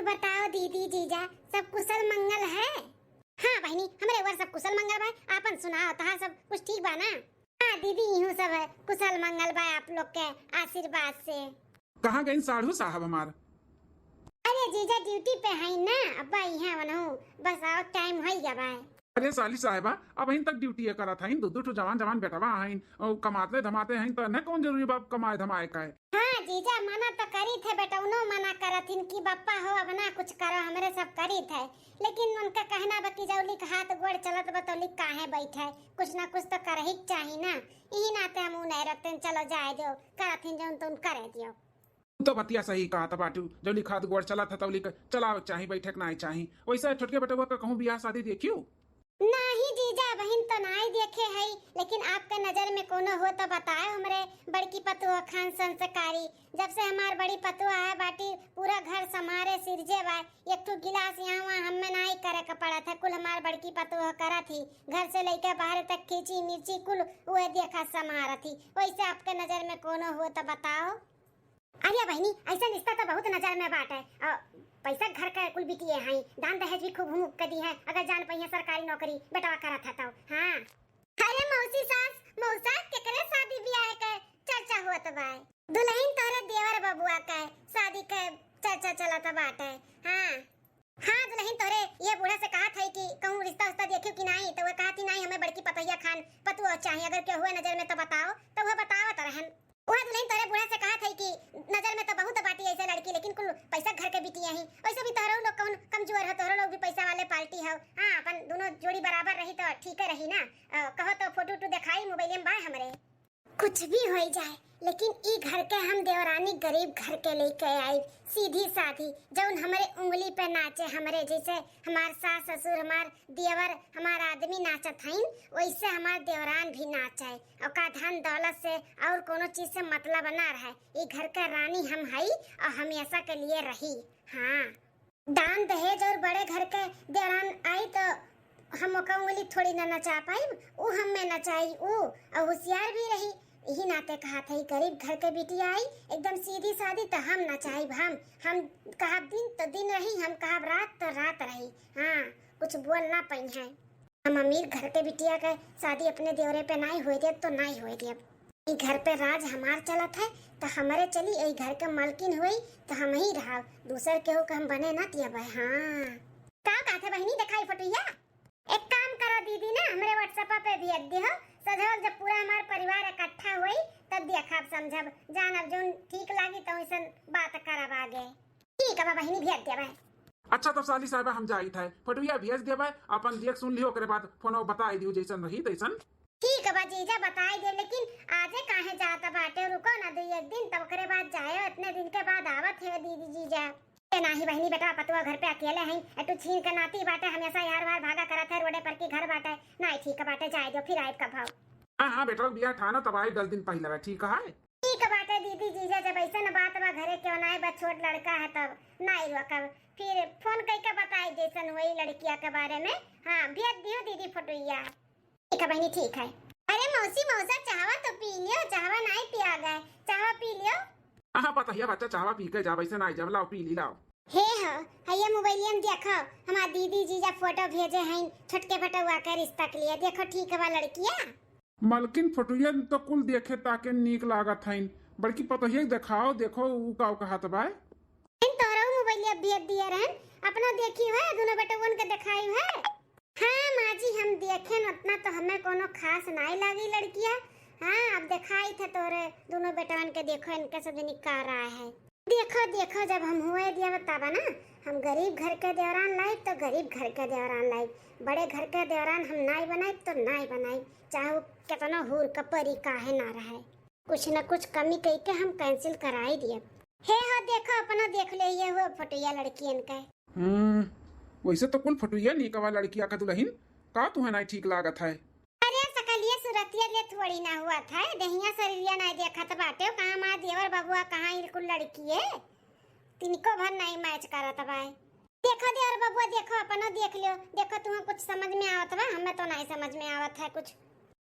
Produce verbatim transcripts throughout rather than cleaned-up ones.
बताओ दीदी जीजा, सब कुशल मंगल है? हाँ बहिनी, हमरे ऊपर सब कुशल मंगल बा। आपन सुनाओ, तहार सब कुछ ठीक बा ना? हाँ दीदी, इहूँ सब कुशल मंगल बा आप लोग के आशीर्वाद से। कहाँ गइन साढ़ू साहब हमार? अरे जीजा, ड्यूटी पे है ना, अब्बा इहाँ वनहु, बस आओ, टाइम होइ गवा है। अरे साली साहेबा, अबहिन तक ड्यूटी करत हइन, दू दू ठो जवान जवान बेटवा हइन, अउ कमाते धमाते हइन, त न कौन जरूरी बा कमाए धमाए का है? हाँ जीजा, मना तो करी थे, बेटौनो मना करत हिन कि बप्पा हो, अब ना कुछ करो, हमरे सब करी थे। लेकिन उनका कहना बा कि जौलिक हाथ गोड़ चलत बा, तौलिक काहे बैठे, कुछ ना कुछ तो करही के चाही ना। इही नाते हम उ नहीं रखते, चलो जाए दियो, करत हिन जौन तौन करे दियो। तू तो बतिया सही कहत बाटू, जौलिक हाथ गोड़ चलत है तौलिक चलावे के चाही, बैठे के नाई चाही। वैसे छोटके बेटवा का कहूँ बियाह शादी देखियो? नाही जीजा, अबहिन तो नाई देखे हई, लेकिन आपके नजर में कोनो हो तो बताए हमरे बड़की पतोह खान संस्कारी। जब से हमार बड़ी पतोह आए बाटी, पूरा घर संभारे सिरजे बा। एक ठो गिलास यहाँ वहाँ हमें नाई करे के पड़त है, कुल हमार बड़की पतोह करत ही। घर से लेके बाहर तक खींची मिर्ची कुल उहे देखा संभारत ही। वैसे आपके नजर में कोनो हो तो बताओ। अरे बहिनी, ऐसा रिश्ता तो बहुत नजर में बाटे। अ, पैसा घर के कुल बिटिए हैं, दान दहेज भी खूब हुमुक के दी है। अगर जान पइहे सरकारी नौकरी बेटवा करत है तो। हाँ। अरे मौसी सास, मौसा, केकरे शादी बियाह के चर्चा होत बा? दुल्हन तोहरे देवर बबुआ के शादी के चर्चा चलत बाटे। हाँ। हाँ दुल्हन तोहरे ये बूढ़ा से कहत है कि कहूँ रिश्ता उश्ता देखियो कि नाई, तो वह कहत ही नाई, हमें बड़की पतोहिया खान पतुआ चाही, अगर केहू हुए नजर में तो बताओ, तो वह बतावत रहन। वह दुल्हन तोहरे बूढ़ा से कहत है कि नजर में तो बहुत बाटी ऐसे लड़की, लेकिन कुल पैसा घर के बिटिया ही। वैसे भी तोहरो लोग कौन कमजोर हो, तोहरो लोग भी पैसा वाले पार्टी हो। हाँ, अपन दोनों जोड़ी बराबर रही तो ठीक रही ना। अ, कहो तो फोटो उटो दिखाई, मोबाइल में बा हमरे। कुछ भी होई जाए, लेकिन ई घर के हम देवरानी गरीब घर के लेके आई, सीधी साधी, जौन हमरे उंगली पे नाचे, हमरे जैसे हमार सास ससुर, हमार देवर, हमार आदमी नाचत हईन, वैसे हमार देवरान भी नाचे। ओका धन दौलत से और कोनो चीज से मतलब ना रहे। ई घर के रानी हम हई और हमेशा के लिए रही। हाँ, दान दहेज और बड़े घर के देवरान आई तो हम ओका उंगली थोड़ी ना नचा पाइब, उ हमें नचाई उ, और होशियार भी रही। यही नाते कहत है, गरीब घर के बिटिया आई, एकदम सीधी सादी, तो हम नचाइब। हम हम कहब दिन तो दिन रही, हम कहब रात तो रात रही। हाँ, कुछ बोल ना पइहे। हम अमीर घर के बिटिया के शादी अपने देवरे पे नाई होए देब तो नाई होए देब। ई घर पे राज हमार चलत है, तो हमरे चली, ई घर के मालकिन होई, तो हम ही रहब, दूसर केहू के हम बने ना दियब। हाँ, का कहत है बहिनी, दिखाई फोटोइया? एक काम करो दीदी ना, हमरे WhatsApp पे भेज दिहो, सजवल जब पूरा हमार परिवार इकट्ठा होई, तब देखब समझब, जानब, जौन ठीक लागी तो वैसन बात करब आगे। ठीक है बहिनी, भेज देबे। अच्छा, तब साली साहबा, हम जाइत है, फोटोया भेज देबे, अपन देख सुन लियो, ओकरे बाद फोन बताई दियो, जैसन रही तैसन। ठीक है बा जीजा, बताई दे, लेकिन आजे काहे जात बाटे, रुको ना दो एक दिन, तब ओकरे बाद जाए, इतने दिन के बाद आवत है दीदी जीजा। ए नाही बहिनी, बेटा पतुआ घर पे अकेले हैं, एटू छीन के नाती बाटे, हमेशा यार वार भागा करत है, रोडे पर की घर बाटे, नाही ठीक बाटे, जाए दो, फिर आए कब भाव। हाँ हाँ बेटा, बिया ठानो तब आई दस दिन पहले, ठीक है। ठीक बाटे दीदी, जीजा जब ऐसन बात बा, घरे के ओनाए बा, छोट लड़का है तब नाई रोकब, फिर फोन कइके बताई जैसन होई लड़किया के बारे में। हाँ, भेज दियो दीदी फोटोइया। ठीक है बहिनी, ठीक है। अरे मौसी, मौसा, चाहवा तो पी लियो, चाहवा नाई पिया गए, चाहवा पी लियो। हाँ, पतहिया बच्चा चाहवा पी के जाब, ऐसे नाई जाब, लाओ पी ली, लाओ। हे हो, हैया मोबाइलिया में देखो, हमार दीदी जीजा फोटो भेजे हैं, छोटके बेटवा के रिश्ता के लिए, देखो ठीक बा लड़किया। मलकिन, फोटोया तो कुल देखे ताके नीक लागत हइन। बड़की पतोहिया के देखाओ, देखो ऊ का कहत बा। इन तोहरो मोबाइलिया भेज दिए रहन, अपनो देखी है, दोनों बेटवन के देखाई है। हाँ माँ जी, हम देखेन, उतना तो हमें कोनो खास नाई लागी लड़किया। हाँ, अब देखाई थे तोरे दोनों बेटवन के, देखो इनके सब जनी का राय है। देखो, देखो, जब हम हुए दिया तब ना, हम गरीब घर के देवरान लाइब तो गरीब घर के देवरान लाइब, बड़े घर के देवरान हम नाई बनाइब तो नाई बनाइब, चाहे वो केतनो हूर कपरी काहे ना रहे, कुछ न कुछ कमी कई के हम cancel कराई दियब। हे हो, देखो, अपना देख ले, ये हुआ फोटोया लड़कियन के। हम्म, वैसे तो कुल फोटोया निकवा लड़किया का दुल्हन, का तुहे नाई ठीक लागत है? अरे, सकलिया सुरतिया ले थोड़ी ना हुआ था, देहिया शरीरिया नाई देखत बाटे, कहाँ माँ देवर बबुआ, कहाँ ई कुल लड़किए, तिनको भर नाई match करत बाय। देखो देवर बबुआ, देखो, अपनो देख लियो, देखो, तुहें कुछ समझ में आवत बा, हमें तो नाई समझ में आवत है कुछ।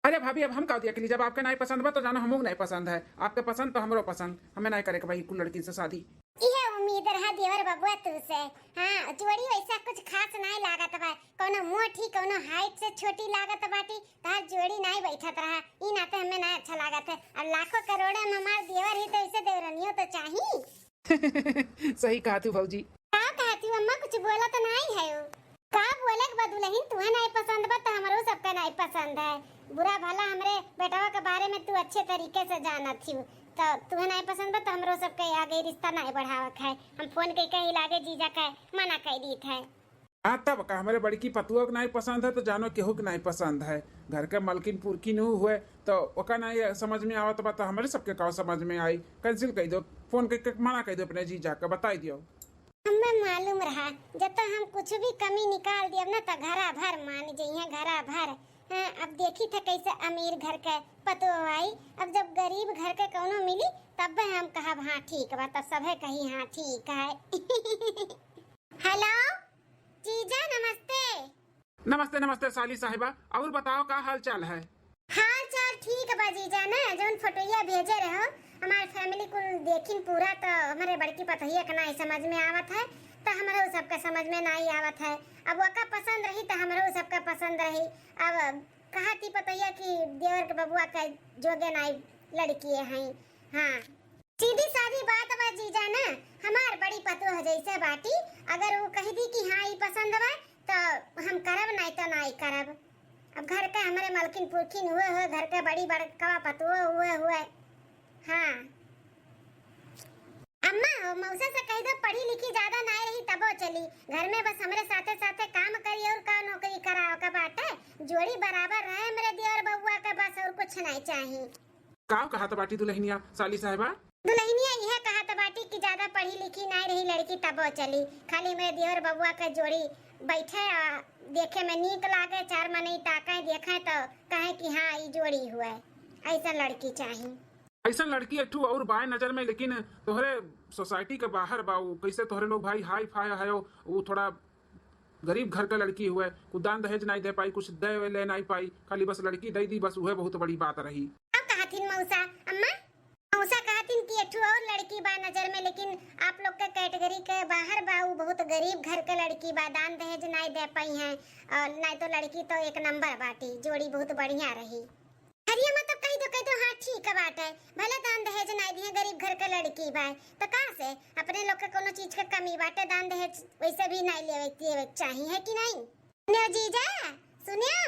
अरे भाभी, अब हम का देख ली, जब आपके नाई पसंद बा तो जानो हमहू नाई पसंद है, आपके पसंद तो हमरो पसंद, हमें नाई करे के भाई कुल लड़की से शादी। इहे उम्मीद इधर हा देवर बबुआ तू से। हाँ, जोड़ी वैसा कुछ खास नाहीं लागत बा, कौनो मोटी, कौनो height से छोटी लागत बाटी, तहार जोड़ी नाहीं बैठत रहा, ई नाते हमें नाहीं अच्छा लागत है। अब लाखों करोड़ों में हमार देवर ही तो ऐसे देवरनियो तो चाही। सही कहा तू भौजी। का कहती हो अम्मा, कुछ बोला तो नाहीं है वो? का बोले के बा दुलहिन, तुहे नाहीं पसंद बा तो हमरो सबके नाहीं पसंद है। बुरा भला हमरे बेटवा के बारे में तू अच्छे तरीके से जानत ही, तो तुहे नाहीं पसंद बा तो हमरो सबके आगे रिश्ता नाहीं बढ़ावक है। हम फोन कइके ही लागे जीजा के मना कइ दीत है। हाँ, तब का, हमरे बड़की पतुआ के नाहीं पसंद है तो जानो केहू के नाहीं पसंद है। घर के मलकिन पुरखिन ऊ हुए तो ओका नाहीं समझ में आवत बा तो हमरे सबके का समझ में आई? Cancel कइ दो, फोन कइके मना कइ दो अपने जीजा के, बताइ दियो। हमें मालूम रहा, जब तो हम कुछ भी कमी निकाल दियब ना, तो घरा भर मान जइहें, घरा भर। हाँ, अब देखी थे कैसे अमीर घर के पतोह आई, अब जब गरीब घर के कौनो मिली, तब हम कहब, "हाँ, ठीक बा," तब सभे कही, "हाँ, ठीक है।" हेलो, जीजा, नमस्ते। नमस्ते, नमस्ते साली साहिबा, और बताओ का हाल चाल है? हाल चाल ठीक बा जीजा ना, जौन फोटोइया भेजे रहो, हमार family कुल देखिन पूरा, तो हमरे बड़की पतोहिया के नाहीं समझ में आवत है, तो हमरो सबके समझ में नाहीं आवत है। अब ओका पसंद रही तो हमरो सबके पसंद रही। अब कहती पतोहिया कि देवर के बबुआ के जोगे नाहीं लड़की है। हाँ, सीधी सादी बात बा जीजा ना, हमार बड़ी पतोह जैसे बाटी, अगर वो कह दी कि हाँ, ई पसंद बा, तो हम करब, नाहीं तो नाहीं करब। अब घर के हमरे मलकिन पुरखिन हुए हुए, घर के बड़ी बड़कवा पतोह हुए हुए। हाँ। अम्मा हो, मौसा से कह दो, पढ़ी लिखी ज्यादा नाहीं रही, तबो चली। घर में बस हमरे साथे साथे काम करी और का नौकरी कराओ का बाटे। जोड़ी बराबर रहे हमरे देवर बबुआ के, बस और कुछ नाहीं चाही। का कहत बाटी दुलहिनिया साली साहिबा? दुलहिनिया इहे कहत बाटी कि ज्यादा पढ़ी लिखी नाहीं रही लड़की तबो चली, खाली हमरे देवर बबुआ के जोड़ी बैठे आ देखे में नीक लागे, चार मनई ताके देखे तो कहे कि हाँ, ई जोड़ी हुए, ऐसन लड़की चाही। ऐसन लड़की एक ठू और बाय नजर में, लेकिन तोहरे society के बाहर बा, उ कैसे तोहरे लोग भाई हाई फाई है, उ थोड़ा गरीब घर के लड़की हुए, कुछ दान दहेज नाहीं दे पाई, कुछ दे ले नाहीं पाई, खाली बस लड़की दे दी, बस उहे बहुत बड़ी बात रही। अब कहथिन मौसा, अम्मा, मौसा कहथिन कि एक ठू और लड़की बा नजर में, लेकिन आप लोग के category के बाहर बा, उ बहुत गरीब घर के लड़की बा, दान दहेज नाहीं दे पाई हैं, और नाहीं तो लड़की तो एक नंबर बाटी, जोड़ी बहुत बढ़िया रही। अरे अम्मा, तब कहि दो, कहि दो, हाँ, ठीक बाटे, भले दान दहेज नाहीं दिहे, गरीब घर के लड़की बा, तो का से अपने लोग के कौनो चीज के कमी बाटे, दान दहेज वैसे भी नाहीं लेवे, लेवे के चाही, है कि नाहीं? सुनियो जीजा, सुनियो।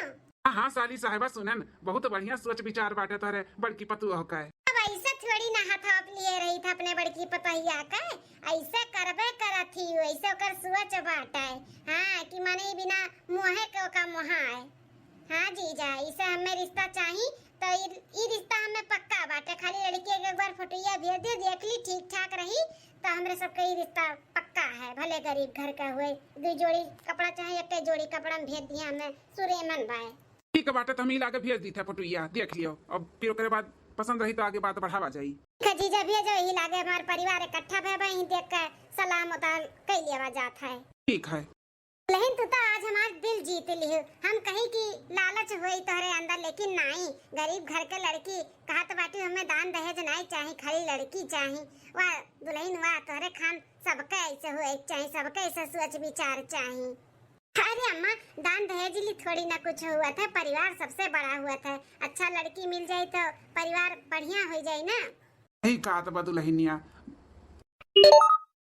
हाँ, हाँ, साली साहिबा, सुनन, बहुत बढ़िया सोच विचार बाटे तोहरे बड़की पतोह के। अब ऐसे थोड़ी ना हाथ आप लिए रही था अपने बड़की पतोहिया के, ऐसे करबे करत ही, ऐसे ओकर सोच बाटे। हाँ, कि मनई बिना मोहे के ओका मोहाए। हाँ जीजा, इसे हमें रिश्ता चाही, तो ई, ई रिश्ता हमें पक्का बाटे। खाली लड़की के एक बार फोटोइया भेज दे, देख ली, ठीक ठाक रही, तो हमरे सबके ई रिश्ता पक्का है। भले गरीब घर का हुए, दुई जोड़ी कपड़ा चाहे एक जोड़ी कपड़ा में भेज दिया, हमें सुरेमन बाय। ठीक बाटे, तो हम ई लागे भेज दी थे फोटोइया, देख लियो। अब फिर ओकरे बाद पसंद रही तो आगे बात बढ़ावा जाई। ठीक है जीजा, भेजो, ई लागे हमार परिवार इकट्ठा भे बा, ई देख के सलाह मोताल कई लेवा जात है। ठीक है। लेकिन तू तो आज हमार दिल जीत लिहू। हम कही कि लालच होई तोहरे अंदर, लेकिन नाई, गरीब घर के लड़की कहत बाटी, हमें दान दहेज नाई चाही, खाली लड़की चाही। वाह दुलहिन वाह, तोहरे खान सबके ऐसे होए के चाही, सबके ऐसे सोच विचार चाही। अरे अम्मा, दान दहेज ली थोड़ी ना कुछ हुआ था, परिवार सबसे बड़ा हुआ था। अच्छा लड़की मिल जाई तो परिवार बढ़िया हो जाई ना। यही कहत बा दुलहिनिया।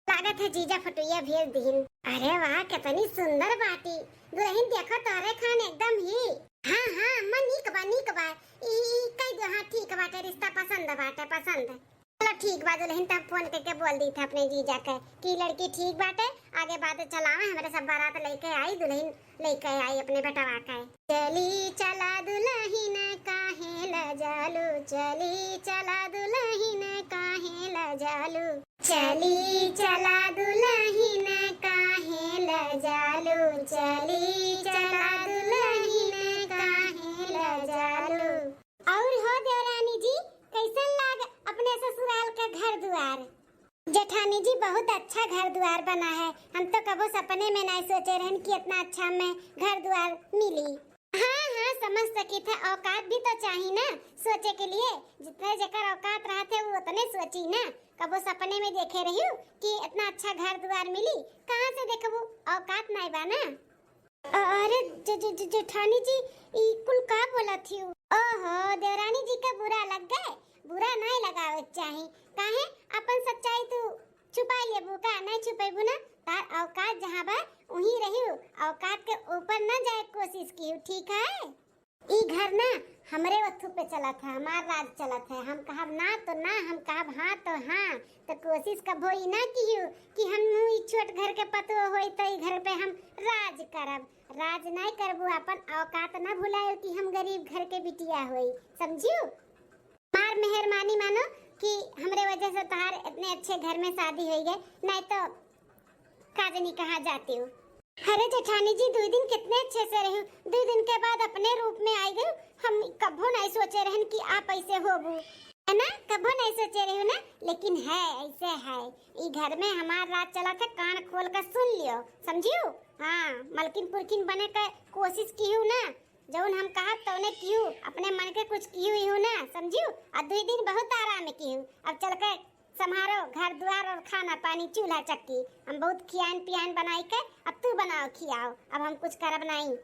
लागत है जीजा फोटोइया भेज दिहिन। अरे वाह, कितनी सुंदर बाटी। दुलहिन देखो तोहरे खान एकदम ही। हाँ, हाँ, अम्मा, नीक बा, नीक बा। ई, ई कह दो, हाँ, ठीक बाटे, रिश्ता पसंद बाटे, पसंद। चलो ठीक बा दुलहिन, तब फोन करके बोल दी थे अपने जीजा के कि लड़की ठीक बाटे, आगे बात चलावे, हमरे सब बारात लेके आई, दुलहिन लेके आई अपने बेटवा के। चली चला दुलहिन काहे लजालू, चली चला दुलहिन काहे लजालू, चली चला दुलहिन काहे लजालू, चली चला दुलहिन काहे लजालू। और हो देवरानी जी, कैसन लाग अपने ससुराल का घर दुआर? जेठानी जी, बहुत अच्छा घर दुआर बना है। हम तो कबो सपने में नहीं सोचे रहन कि इतना अच्छा हमें घर दुआर मिली। हाँ, हाँ, समझ सकित है, औकात भी तो चाही ना सोचे के लिए। जितने जेकर औकात रहत है, वो उतने सोची ना। कबो सपने में देखे रहियो कि इतना अच्छा घर दुआर मिली, कहाँ से देखबू? औकात नाई बा ना। अ-, अरे ज-, ज-, ज-, जेठानी जी, ई कुल का बोलत हियो? ओहो, देवरानी जी का बुरा लग गए? बुरा नाई लगावे के चाही। काहे अपन सच्चाई तू छुपाई लेबू का? नाई छुपेबू ना। तार औकात जहाँ बा, वहीं रहियो। औकात के ऊपर ना जाए के कोशिश कियो, ठीक है? ई घर ना हमरे ओथू पे चलत है, हमार राज चलत है। हम कहब ना तो ना, हम कहब हाँ तो हाँ। तो कोशिश कभो ई ना किहू कि हम ई छोट घर के पतोह होई तो ई घर पे हम राज करब। राज नाई करबू, अपन औकात ना भुलायो कि हम गरीब घर के बिटिया होई, समझियो? हमार मेहरबानी मानो कि हमरे वजह से तहार इतने अच्छे घर में शादी होई गए, नाई तो का जानी कहाँ जाती हूँ। अरे जेठानी जी, दुई दिन कितने अच्छे से रही, दुई दिन के बाद अपने रूप में आई गई। हम कभो नहीं सोचे रहन कि आप ऐसे होबू, है ना? कभो नहीं सोचे रही ना, लेकिन है, ऐसे है। ई घर में हमार राज चला था, कान खोल कर सुन लियो, समझियो? हाँ, मलकिन पुरखिन बने के कोशिश किहू ना, जौन हम कहब तौने किहू, अपने मन के कुछ किहू इहू ना, समझियो? आ दुई दिन बहुत आराम किहू, अब चल के संभारो घर द्वार और खाना पानी, चूल्हा चक्की। हम बहुत खियान पियान बनाई के, अब तू बनाओ खियाओ, अब हम कुछ करब नाई।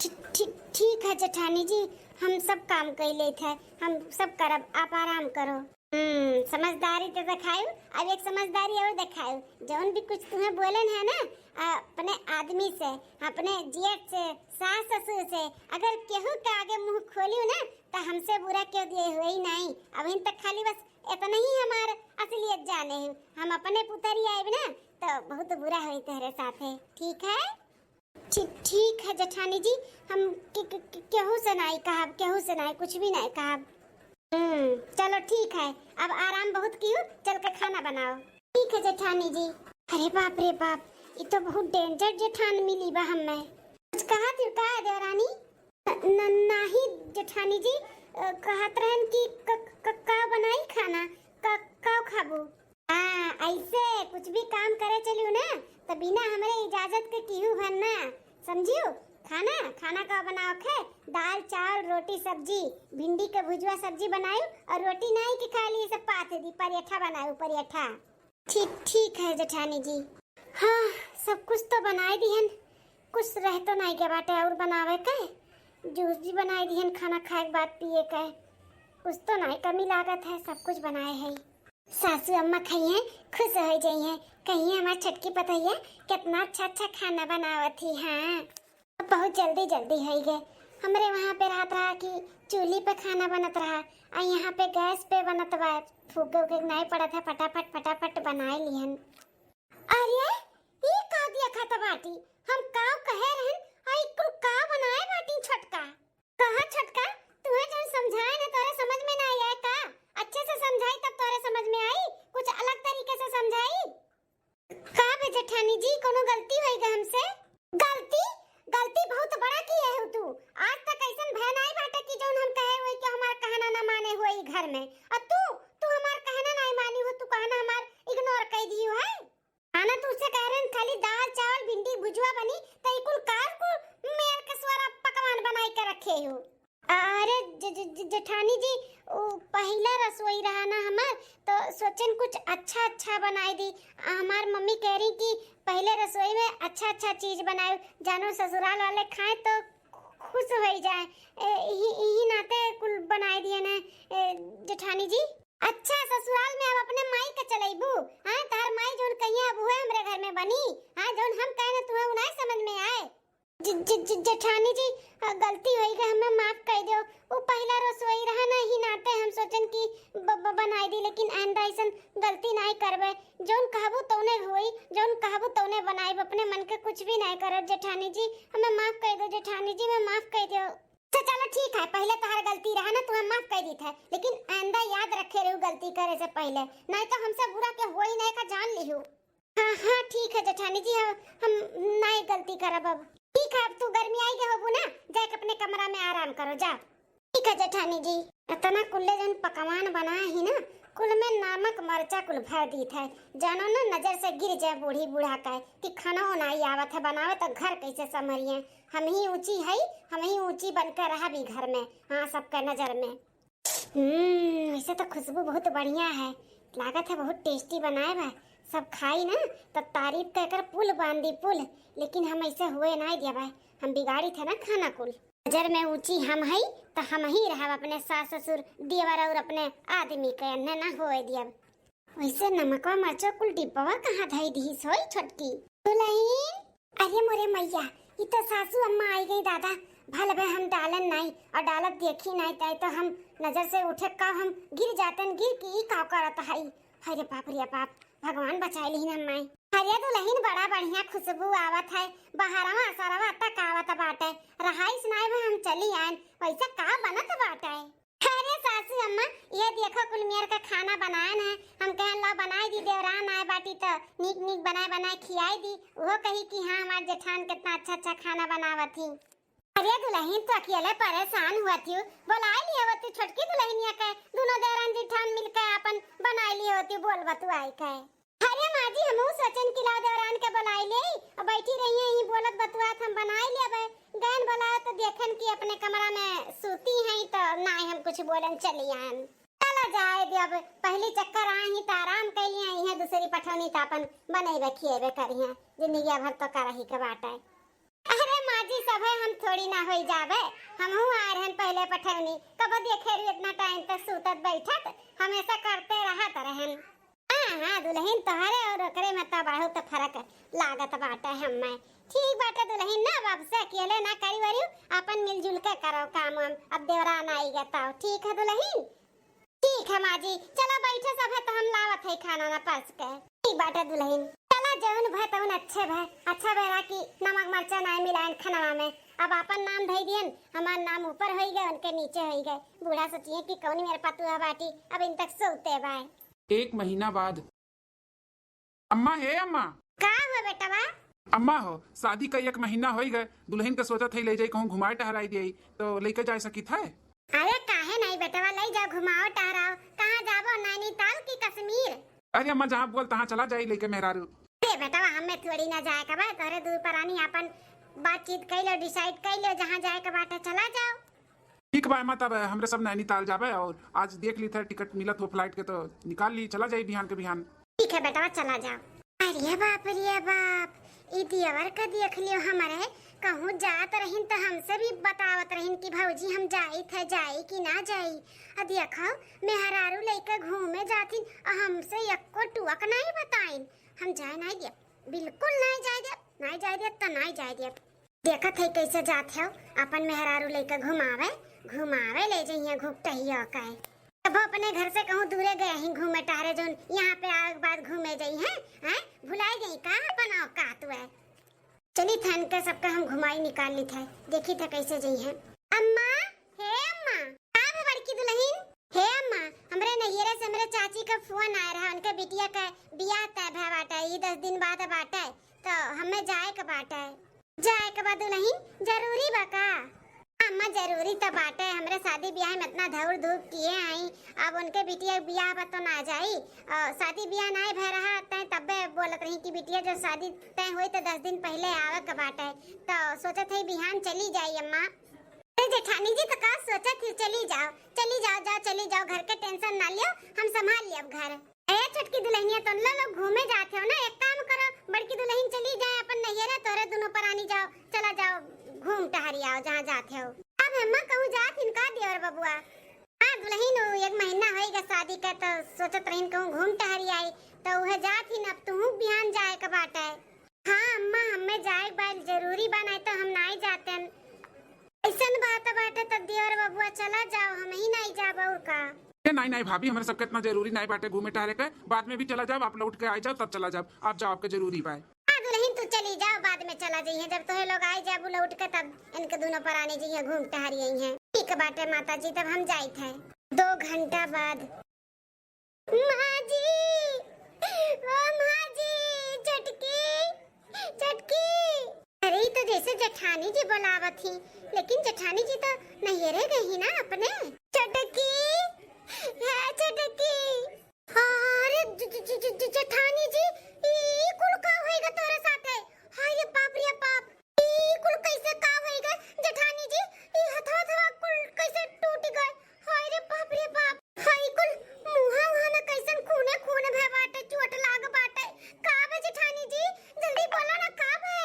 ठी-, ठी-, ठीक है जेठानी जी, हम सब काम कर लेत है, हम सब करब, आप आराम करो। हम्म, समझदारी तो दिखायु, अब एक समझदारी और दिखायु। जौन भी कुछ तुम्हें बोलन है ना, अपने आदमी से, अपने जेठ से, सास ससुर से, अगर केहू के आगे मुंह खोलियो ना, तो हमसे बुरा क्यों दिए हुए ही नहीं। अब इन तक खाली बस इतना ही हमार असलियत जाने हो। हम अपने पुतरी आए ना, तो बहुत बुरा होई तोहरे साथे, ठीक है? ठी-, ठीक है जेठानी जी, हम के-, के-, के-, केहू से नाई कहब, केहू से नाई, कुछ भी नाई कहब। हम्म, चलो ठीक है, अब आराम बहुत कियो, चल के खाना बनाओ। ठीक है जेठानी जी। अरे बाप रे बाप, ये तो बहुत danger जेठान मिली बा हमें। कुछ कहा थी का देवरानी? न-, न-, नाही जेठानी जी, अ, कहत रहन कि क-, क-, का बनाई खाना, क-, का खाबू? हाँ, ऐसे कुछ भी काम करे चलियो ना, तो बिना हमरे इजाजत के किहू भर ना, समझियो? खाना, खाना का बनाओ खे, दाल, चावल, रोटी, सब्जी, भिंडी के भुजवा सब्जी बनायु और रोटी नाई के खाली सब पाथ दी, परेठा बनायु, परेठा। ठीक, ठीक है जेठानी जी। हाँ, सब कुछ तो बनाए दिहन, कुछ रह तो नाई के बाटे और बनावे के। जूस भी बनाए दिहन, खाना खाए के बाद पिए के। कुछ तो नाई कमी लागत है, सब कुछ बनाए है। सासू अम्मा खइहें, खुश हो जइहें, कहिए हमार छोटकी पतोहिया कितना अच्छा अच्छा खाना बनावत ही। हाँ, बहुत जल्दी जल्दी होई गए। हमरे वहाँ पे रहत रहा कि चूल्ही पे खाना बनत रहा, आ यहाँ पे गैस पे बनत बा, फूके उके के नाई पड़त है, फटाफट फटाफट बनाए लिहन। अरे, ई का देखत बाटी? हम काव कहे रहन, आ ई कुल का बनाए बाटी छोटका? कहा छोटका, तुहे जौन समझाए ना तोरे समझ में ना आए का? अच्छे से समझाई तब तोरे समझ में आई, कुछ अलग तरीके से समझाई। का बे जेठानी जी, कोनो गलती होई गा हमसे? गलती? गलती बहुत बड़ा किए हो तू। आज तक ऐसन भय नाई बाटे कि जौन हम कहे होई कि हमार कहना ना माने होई घर में। और तू, तू हमार कहना नाई मानी हो, तू कहना हमार ignore कर दी हो है। खाना तो उससे कह रहे हैं, खाली दाल, चावल, भिंडी, भुजवा बनी, तो ई कुल कार को मेर के सारा पकवान बनाई के रखे हो। अरे ज-, ज-, ज-, जेठानी जी, उ पहिला रसोई रहा ना हमार, तो सोचन कुछ अच्छा अच्छा बनाई दी। आ, हमार मम्मी कह रही कि पहले रसोई में अच्छा अच्छा चीज बनाए, जानो ससुराल वाले खाएं तो खुश हो जाए। ए, इही, इही नाते कुल बनाई दिए ना, ए, जेठानी जी। अच्छा, ससुराल में अब अपने माई के चलैबू? हाँ, तार माई जौन कहिए अब उहे हमरे घर में बनी। हाँ, जौन हम कहे ना तुहे उ नाई समझ में आए। ज-, ज-, ज-, जेठानी जी, अ, गलती होई गई, हमें माफ कर दो। वो पहला रसोई रहा ना, ही नाते हम सोचन कि ब-, ब-, बनाई दी, लेकिन आइंदा ऐसन गलती नाई करबे। जौन कहबू तौने होई, जौन कहबू तौने बनाई, अपने मन के कुछ भी नाई करब जेठानी जी। हमें माफ कर दो जेठानी जी, हमें माफ कर दो। अच्छा चलो ठीक है, पहले तोहार गलती रहा ना, तुम्हें माफ कर दी था, लेकिन आइंदा याद रखे रहू गलती करे से पहले, नहीं तो हमसे बुरा के होई नहीं का जान लिहू। हाँ, हाँ, ठीक है जेठानी जी, हम, हम नहीं गलती करब अब। ठीक है, अब तू गर्मी आई के होबू ना, जाके अपने कमरा में आराम करो, जा। ठीक है जेठानी जी। इतना कुल्ले जन पकवान बनाए ही ना, कुल में नमक मरचा कुल भर दीत है, जानो न नजर से गिर जाए बूढ़ी बूढ़ा के कि खानो नाई आवत है बनावे, तो घर कैसे संभरिए? हम ही ऊंची है, हम ही ऊंची बन के रहबी घर में, हाँ, सबके नजर में। हम्म, वैसे तो खुशबू बहुत बढ़िया है, लागत है बहुत टेस्टी बनाए बा। सब खाई ना तो तारीफ कर कर पुल बांधी पुल, लेकिन हम ऐसे हुए ना दिया भाई, हम बिगाड़ी थे ना खाना कुल। नजर में ऊंची हम हई, तो हम ही रहब अपने सास ससुर देवर और अपने आदमी के अन्ने ना होए दियब। वैसे नमकवा मरचो कुल डिब्बवा कहाँ धई दिहिस होई छोटकी? दुलहिन, अरे मोरे मैया, ई तो सासू अम्मा आई गई दादा। भल भे हम डालन नाई और डालत देखी नाई, तै तो हम नजर से उठे का हम गिर जातन, गिर के ई का करत हई। अरे बाप रे बाप, भगवान बचाए लिहिन हम माई। अरे दुलहिन बड़ा बढ़िया खुशबू आवत है, बहरवा सरवा तक आवत बाटे। रहाइस नाई भे हम चली आयन, वैसे का बनत बाटे? अरे सासू अम्मा, ये देखो कुल मेर का खाना बनायन है। हम कहन ला बनाई दी, देवरान आए बाटी तो नीक नीक बनाए बनाए खियाई दी। उहो कही कि हाँ हमार जेठान कितना अच्छा अच्छा खाना बनावत ही। अरे दुलहिन तो अकेले परेशान हुआ थी, बोलाई लिए होती छोटकी दुलहिनिया के, दोनों देवरान जेठान मिलके अपन बनाई लिए होती, बोल बतुआई के। अरे माँ जी, हमहू सोचन कि लाओ देवरान के बुलाई ले, अब बैठी रही हैं, यहीं बोलत बतुआत हम बनाई लेबे। गयन बुलाओ तो देखन कि अपने कमरा में सूती हैं, तो नाय हम कुछ बोलन चली आयन। चला जाए दे, अब पहली चक्कर आई ही तो आराम कैली आई हैं, दूसरी पठौनी तो अपन बनैबे खिएबे करी हैं, जिंदगी भर तो करही के बाटे। अरे माँ जी, सभे हम थोड़ी ना होई जाबे, हमहू आए रहन पहले पठौनी, कबो देखे रही इतना टाइम तक सूतत बैठत, हमेशा करते रहत रहन। हाँ, हाँ, दुलहिन तोहरे और ओकरे में तो बहुत फरक लागत बाटे हम्मे। ठीक बाटे दुलहिन, ना अब से अकेले ना करी वरी, अपन मिलजुल के करो काम वाम। अब देवरान आई गए तो ठीक है दुलहिन। ठीक है माँ जी, चला बैठे सब है तो हम लावत है खाना ना परस के। ठीक बाटे दुलहिन, चला जौन भय तौन अच्छे भय, अच्छा भय रहा कि नमक मरचा ना मिलायन खानवा में। अब आपन नाम धई दियन, हमार नाम ऊपर होई गए, उनके नीचे होई गए। बूढ़ा सोचिए कि कौन मेरे पतुआ बाटी, अब इन तक सोते बाय। एक महीना बाद। अम्मा, हे अम्मा। का हुआ बेटवा? अम्मा हो, शादी का एक महीना होई गए, दुलहिन के सोचत है ले जाई कहूँ घुमाए टहराई दिए, तो लेके जाए सकित है? अरे काहे नहीं बेटवा, ले जाओ, घुमाओ टहराओ। कहाँ जाबो, नैनीताल की कश्मीर? अरे अम्मा, जहाँ बोल तहाँ चला जाई लेके मेहरारू। अरे बेटवा, हमें थोड़ी ना जाए का बा, तोहरे दूर परानी अपन बातचीत कर लो, डिसाइड कर लो, जहाँ जाए का बाटे चला जाओ। ठीक बा अम्मा, तब हमरे सब नैनीताल जाबे और आज देख ली थे टिकट मिलत हो फ्लाइट के, तो निकाल ली, चला जाई बिहान के बिहान। ठीक है बेटवा, चला जाओ। अरे बाप रे बाप, ई दियवर का देख लियो हमरे, कहूँ जात रहिन त हमसे भी बतावत रहिन कि भौजी हम जाई थे, जाई कि ना जाई। आ देखो, मेहरारू लइके घूमे जाथिन, आ हमसे एको टुअक नहीं बताइन। हम जाए नहीं दियब, बिल्कुल नहीं जाए दियब, नहीं जाए दियब त नहीं जाए दियब। देखत है कैसे जात हो, अपन मेहरारू लइके घुमावे, घुमावे ले जइहे घुपटहिया के। तब अपने घर से कहूँ दूरे गए ही घूमे टहरे, जौन यहाँ पे आवे के बाद घूमे जइहे, हैं? भुलाए गई का अपन औकात हुए? चली थन के सबके हम घुमाई निकाल ली थे, देखी थे कैसे जइहे। अम्मा, हे अम्मा, का भे बड़की दुलहिन? हे अम्मा, हमरे नैहरे से हमरे चाची का फोन आए रहा, उनके बिटिया के बियाह तय भे बाटे, ई दस दिन बाद बाटे, तो हमें जाए के बाटे। जाए के बा दुलहिन, जरूरी बा का? अम्मा, जरूरी त बाटे, हमरे शादी बियाह में इतना धौर धूप किए आई, अब उनके बिटिया के बियाह बा तो ना जाई। अ, शादी बियाह नाई भय रहा, तय तब्बे बोलत रही कि बिटिया जो शादी तय होई तो दस दिन पहले आवे के बाटे, तो सोचत है बिहान चली जाई अम्मा। अरे जेठानी जी, तो का सोचत ही, चली जाओ, चली जाओ, जाओ, चली जाओ, घर के टेंशन ना लियो, हम संभाल लियब घर। ए छोटकी दुलहिनिया, तुम लो लोग घूमे जाते हो ना, एक काम करो, बड़की दुलहिन चली जाए अपन नैहरे, तोहरे दोनों परानी जाओ, चला जाओ, घूम टहरी आओ जहाँ जाते हो। अब अम्मा कहूँ जात हिन का देवर बबुआ? हाँ दुलहिन, उ एक महीना होई गए शादी के, तो सोचत रहिन कहूँ घूम टहरी आई, तो उहे जात हिन, अब तुहू बिहान जाए के बाटे। हाँ अम्मा, हमें जाए के बा, जरूरी बा, नहीं तो हम नाई जातेन। ऐसन बात बाटे त देवर बबुआ चला जाओ, हम ही नाई जाब और का। ए, नाई, नाई भाभी, हमरे सबके इतना जरूरी नाई बाटे घूमे टहरे के, बाद में भी चला जाब, आप लौट के आए जाओ तब चला जाब, आप जाओ, आपके जरूरी बा। हाँ दुलहिन, तू चली जाओ, बाद में चला जइहे, जब तोहे लोग आए जाबू लौट के तब इनके दोनों परानी जइहे घूम टहरी अइहे। ठीक बाटे माता जी, तब हम जाइत है। दो घंटा बाद। माँ जी, ओ माँ जी, छोटकी, छोटकी। अरे, ई तो जैसे जेठानी जी बोलावत ही, लेकिन जेठानी जी तो नैहरे गई ही ना अपने। छोटकी, हे छोटकी, ज-, ज-, ज-, ज-, ज-, जेठानी जी, ई, ई कुल का होइगा तोरे साथे? हाय रे बाप रे बाप, ई कुल कैसे का होइगा जेठानी जी? ई हथवा हथवा कुल कैसे टूट गए? हाय रे बाप रे बाप, हाय कुल मुहा उहा में कैसन खूने खून भय बाटे, चोट लाग बाटे। का बे जेठानी जी, जल्दी बोला ना का बे?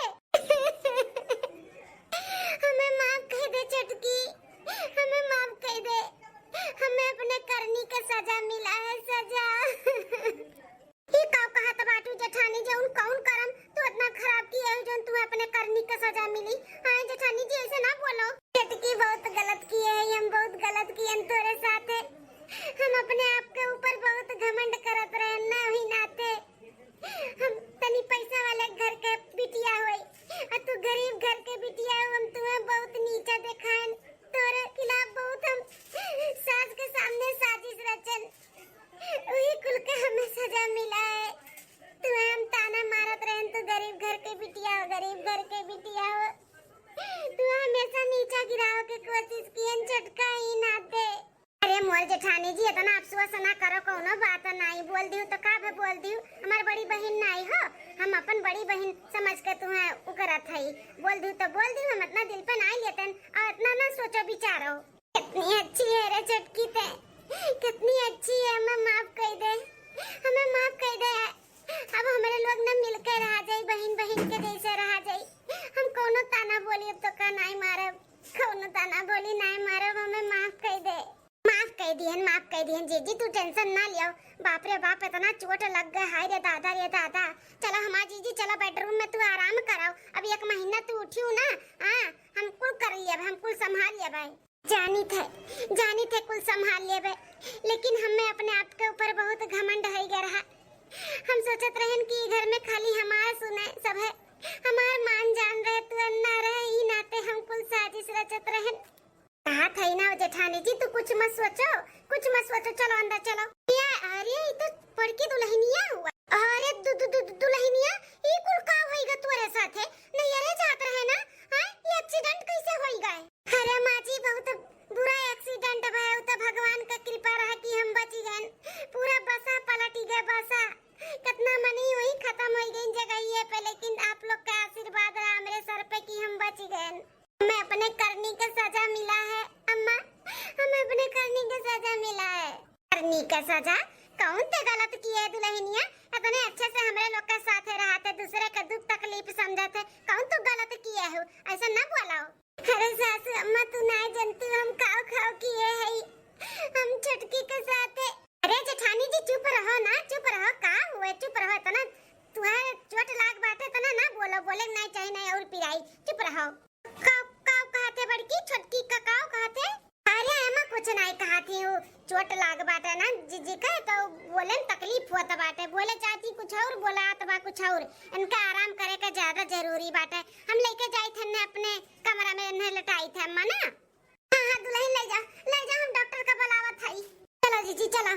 हमें माफ कर दे छोटकी, हमें माफ कर दे, हमें अपने करनी का सजा मिला है, सजा। ई का कहत बाटू जेठानी, जौन कौन करम तू इतना खराब किए हो जौन तुम्हें अपने करनी का सजा मिली? हाँ जेठानी जी, ऐसे ना बोलो। छोटकी बहुत गलत किए हैं, हम बहुत गलत किए हैं तोरे साथे। हम अपने आप के ऊपर बहुत घमंड करत रहे ना, वही नाते हम तनी पैसा वाले घर के बिटिया होई, आ तू गरीब घर के बिटिया हो, हम तुम्हें बहुत नीचा देखाएन। तोरे खिलाफ बहुत हम सास के सामने साजिश रचन, वही कुल के हमें सजा मिला है। तुम्हें हम ताना मारत रहन, तू गरीब घर के बिटिया हो, गरीब घर के बिटिया हो, तू हमेशा नीचा गिरावे के कोशिश कियन छोटका ही नाते। अरे मोर जेठानी जी, इतना अफसोस ना करो, कौनो बात नाई, बोल दियो तो का भे बोल दियो, हमार बड़ी बहिन नाई हो, हम अपन बड़ी बहिन समझ के तुम्हें उ करत हई, बोल दियो तो बोल दियो, हम इतना दिल पे नाई लेतन और इतना ना सोचो विचारो। कितनी अच्छी है रे छोटकी ते, कितनी अच्छी है, हमें माफ कर दे, हमें माफ कर दे। अब हमरे लोग ना मिलके रहा जाई, बहिन बहिन के जैसे रहा जाई। हम कौनो ताना बोली अब तो का नाई मारब, कौनो ताना बोली नाई मारब, हमें माफ कर दे। माफ कर दिहन, माफ कर दिहन जीजी, तू टेंशन ना लियो। बाप रे बाप, इतना चोट लग गए, हाय रे दादा, रे दादा। चलो हमार जीजी, चलो बेडरूम में तू आराम कराओ, अब एक महीना तू उठियो ना। हाँ, हम कुल कर लियब, हम कुल संभाल लियब। जानित है, जानित है कुल संभाल लेबे, लेकिन हमें अपने आप के ऊपर बहुत घमंड है गया रहा। हम सोचत रहन कि ई घर में खाली हमार सुने सब है, हमार मान जान रहे, तू अन्ना रहे, ई नाते हम कुल साजिश रचत रहन। कहा थई ना जेठानी जी, तू कुछ मत सोचो, कुछ मत सोचो, चलो अंदर चलो। या, अरे ई तो बड़की दुल्हनिया हुआ। अरे दु-, दु-, दु-, दु-, दुल्हनिया, ई कुल का होइगा तोरे साथे? नैहरे जात रहे ना, हाँ? ई एक्सीडेंट कैसे होइगा? अरे माँ जी, बहुत बुरा एक्सीडेंट भय, उ तो भगवान का कृपा रहा कि हम बची गए। पूरा बसा पलटी गए, बसा। कितना मनी वही खत्म हो गई जगह ये पे, लेकिन आप लोग का आशीर्वाद रहा हमरे सर पे कि हम बची गए। हमें अपने करनी का सजा मिला है अम्मा, हमें अपने करनी का सजा मिला है। करनी का सजा? कौन ते गलत किए दुल्हनिया? इतने अच्छे से हमरे लोग के साथे रहा थे, दूसरे के दुख तकलीफ समझा थे, कौन तू गलत किए हो? ऐसा ना बोलाओ। अरे सासू अम्मा, तू ना जनती हम काव खाव किए है हम छोटकी के साथे। अरे जेठानी जी चुप रहो ना, चुप रहो, का हुए, चुप रहो, इतना तुहार चोट लाग बाटे, इतना ना बोलो, बोले के नहीं चाहिए, नहीं और पिराई, चुप रहो। का, का कहते बड़की, छोटकी का का कहते? अरे एमा कुछ नहीं कहती हूँ, चोट लाग बाटे ना जीजी के, तो बोले में तकलीफ होत बाटे, बोले चाहती कुछ और, बोलात बा कुछ और। इनका आराम करे के ज्यादा जरूरी बाटे। हम लेके जाई थे ने अपने कमरा में, इन्हें लेटाई थे अम्मा ना। हाँ, हाँ, दुल्हन ले जा, ले जा, हम डॉक्टर का बुलावत हई। चलो जीजी, चलो।